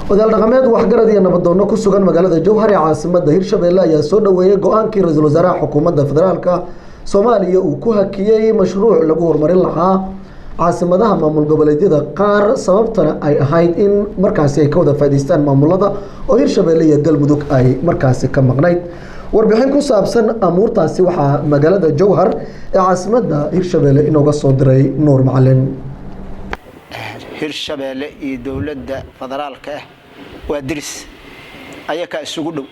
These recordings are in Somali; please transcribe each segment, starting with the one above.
Odayaal dhaqameed, waxgarad iyo nabadoono ku sugan magaalada Jowhar ee caasimada Hirshabeelle ayaa soo dhoweeyey go-aankii ra-iisul wasaaraha xukuumadda federaalka Soomaaliya uu ku hakiyey mashruuc lagu horumarin lahaa caasimadaha maamul goboleedyada qaar, sababtana ay ahayd in markaasi ay ka wada faa'idaystaan maamulada oo Hirshabeelle iyo Galmudug ay markaasi ka maqnayd. Warbixin ku saabsan amuurtaasi waxaa magaalada Jowhar ee caasimada Hirshabeelle inooga soo diray Nuur Macalin. Hirshabeelle iyo dowladda federaalka ah waa diris, ayakaa isugu dhow.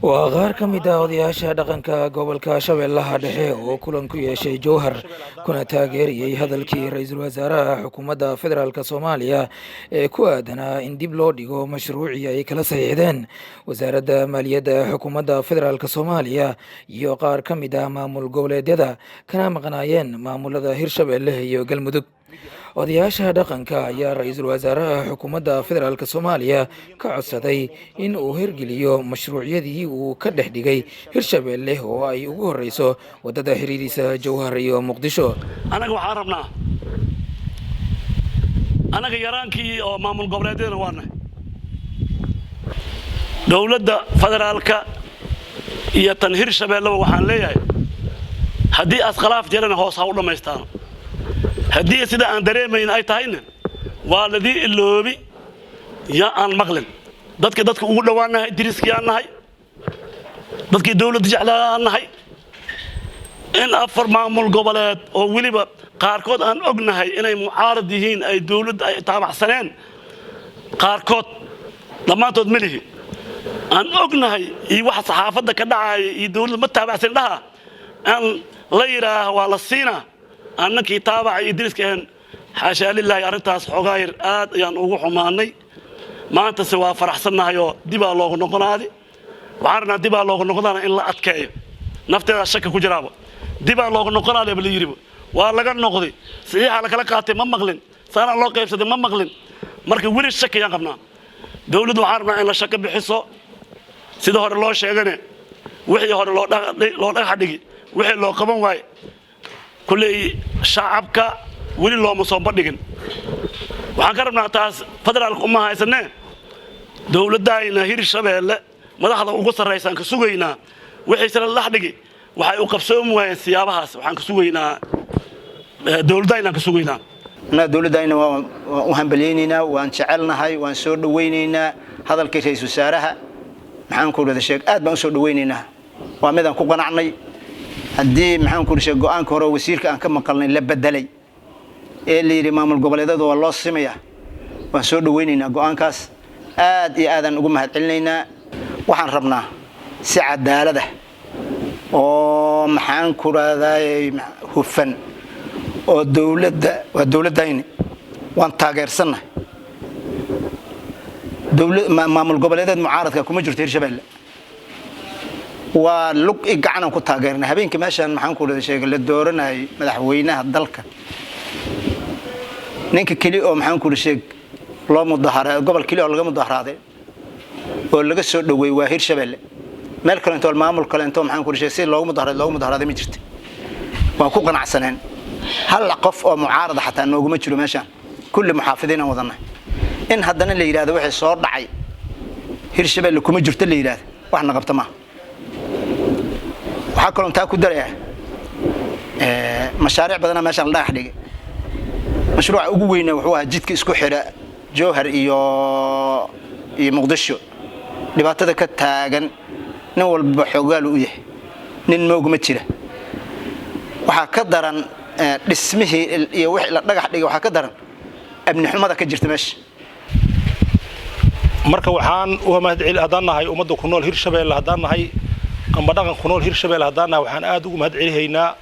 Waa qaar ka mid ah odayaasha dhaqanka gobolka Shabeellaha Dhexe oo kulan ku yeeshay Jowhar, kuna taageerayey hadalkii ra-iisul wasaaraha xukuumadda federaalka Soomaaliya ee ku aadanaa in dib loo dhigo mashruucii ay kala saxiixdeen wasaaradda maaliyadda ee xukuumadda federaalka Soomaaliya iyo qaar ka mid ah maamul goboleedyada, kana maqnaayeen maamulada Hirshabeelle iyo Galmudug. Odayaasha dhaqanka ayaa ra-iisul wasaaraha xukuumadda federaalka Soomaaliya ka codsaday in uu hirgeliyo mashruucyadii uu ka dhex dhigay Hirshabeelle, oo ay ugu horeyso waddada xiriirisa Jowhar iyo Muqdisho. Annaga waxaan rabnaa, annaga yaraankii oo maamul goboleedyadana waa nahay, dowladda federaalka iyo tan Hirshabeelleba waxaan leeyahay, haddii askhilaaf jirana hoos ha u dhammaystaano, haddii sida aan dareemayn ay tahayna waa ladii iloobi ya aan maqlin. Dadka ugu dhowaannahay, diriskiyaan nahay, dadkii dowladda jeclaan nahay, in afar maamul goboleed oo weliba qaarkood aan ognahay inay mucaarad yihiin, ay dowladda ay taabacsaneen qaarkood, dhammaantood ma lihi, aan ognahay iyo waxa saxaafadda ka dhacaya iyo dowladda ma taabacsan dhaha aan la yidhaaha waa la siinaa annakii taabaca iyo diriska ahayn. Xaashaa lilaahi, arrintaas xoogaa yar aad ayaan ugu xumaanay. Maantase waa faraxsannahay oo dibaa loogu noqonaadi. Waxaan rabnaa dibaa loogu noqdaana in la adkeeyo. Nafteeda shaka ku jiraaba, dibaa loogu noqonaadaba la yidhiba waa laga noqday, saxiixa lakala qaatay ma maqlin, saanaa loo qaybsaday ma maqlin. Marka weli shaki ayaan qabnaa. Dowladdu waxaan rabnaa in la shako bixiso. Sida hore loo sheegane, wixii hore loo dhagax dhigi, wixii loo qaban waaye, kulley shacabka weli looma soo bandhigin. Waxaan ka rabnaa taas federaalka uma haysanee, dowladdayna Hirshabeelle madaxda ugu sarraysaan ka sugaynaa wixii sala dhex dhigi waxay u qabsoomi waayeen siyaabahaas. Waxaan ka sugaynaa dowladdaynaan ka sugaynaa. Annaga dowladdayna waan u hambalyaynaynaa, waan jecelnahay, waan soo dhawaynaynaa hadalkii ra-iisul wasaaraha. Maxaan ku dhada sheeg, aad baan u soo dhawaynaynaa, waa midaan ku qanacnay. Haddii, maxaan ku sheeg, go-aanka hore wasiirka aan ka maqalnay la bedelay ee la yidhi maamul goboleedyada waa loo simayaa, waan soo dhawaynaynaa go-aankaas, aad iyo aadaan ugu mahadcelinaynaa. Waxaan rabnaa si cadaalad ah oo, maxaan ku rahday, hufan oo dowladda, waa dowladdayni, waan taageersannahay. Maamul goboleedeed mucaaradka kuma jirto Hirshabelle, waa lug i gacanaan ku taageernay. Habeenkii meeshaan, maxaan ku sheegay, la dooranayay madaxweynaha dalka, ninka keli oo, maxaan ku sheeg, loo mudahara, gobol keli oo laga mudaharaaday oo laga soo dhaweey waa Hirshabelle. Meel kale intoo maamul kale intoo, maxaan ku sheeg, si loogu mudaharaaday loogu mudaharaaday ma jirto. Waan ku qanacsaneen, hal qof oo mucaarada xataa nooguma jiro meeshaan, kulli muxaafidiin aan wadanay. In haddana la yidhahdo wixii soo dhacay Hirshabelle kuma jirto la yidhahdo, wax na qabta maaha. Waxaa kaloo taa ku darayaa, mashaariic badanaa meeshaan la dhagax dhigay. Mashruuca ugu weyna wuxuu ahaa jidka isku xidha Jowhar iyo Muqdisho. Dhibaatada ka taagan nin walba xoogaal u yahay, nin moog ma jira. Waxaa ka daran dhismihii iyo wixii la dhagax dhigay, waxaa ka daran amni xumada ka jirta meesha. Marka waxaan uga mahadceli, haddaan nahay ummadda ku nool Hirshabeelle, haddaan nahay amba dhaqan ku nool Hirshabeelle haddaan nahay, waxaan aad ugu mahad celihaynaa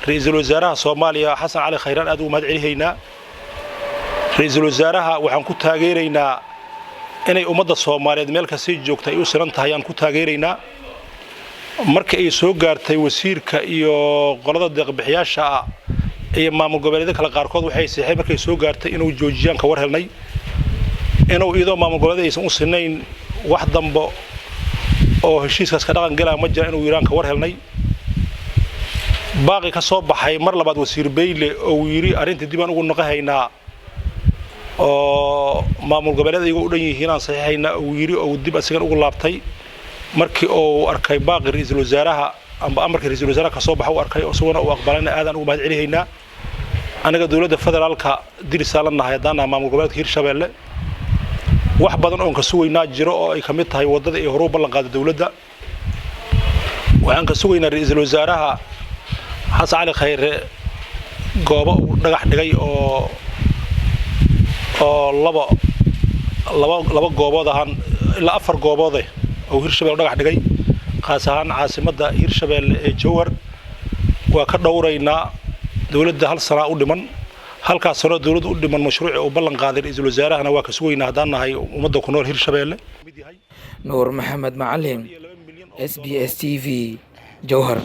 ra-iisul wasaaraha Soomaaliya Xasan Cali Khayraan, aad ugu mahad celihaynaa ra-iisul wasaaraha. Waxaan ku taageeraynaa inay ummadda Soomaaliyeed meel kastay joogta ay u sinan tahay aan ku taageeraynaa. Marka ay soo gaartay wasiirka iyo qolada deeqbixiyaasha ah iyo maamul goboleedyada kale qaarkood waxay seexay, markay soo gaartay inuu joojiyaan ka war helnay, inuu iyadoo maamul goboleed aysan u sinayn wax dambo oo heshiiskaas ka dhaqan galaa ma jira inuu yiraan ka war helnay. Baaqi ka soo baxay mar labaad wasiir Beyle oo uu yidhi arrinta dib aan ugu naqahaynaa. Oo maamul goboleed iyago u dhan yihiin aan saxiixaynaa uu yidhi oo dib asigan ugu laabtay markii uu arkay baaqi ra-iisul wasaaraha amba amarkii ra-iisul wasaaraha kasoo baxa uu arkay, isaguna uu aqbalayna, aadaan ugu mahad celihaynaa. Anaga dowladda federaalka dirisaan la nahay haddaan nahay maamul goboleedka Hirshabeelle. Wax badan oon ka sugaynaa jiro oo ay ka mid tahay waddada ay horuu ballan qaaday dowladda. Waxaan ka sugaynaa ra-iisul wasaaraha Xasan Cali Khayre goobo uu dhagax dhigay oo laba goobood ahaan ilaa afar gooboode oo Hirshabelle dhagax dhigay, khaas ahaan caasimadda Hirshabeelle ee Jowhar. Waa ka dhowraynaa dowladda. Hal sanaa u dhiman, halkaas sano dowladda u dhiman mashruuci uu ballan qaaday ra-iisul wasaarahana waa ka sugaynaa haddaan nahay ummadda ku nool Hirshabeelle. Nuur Maxamed Macalim, SBS TV, Jowhar.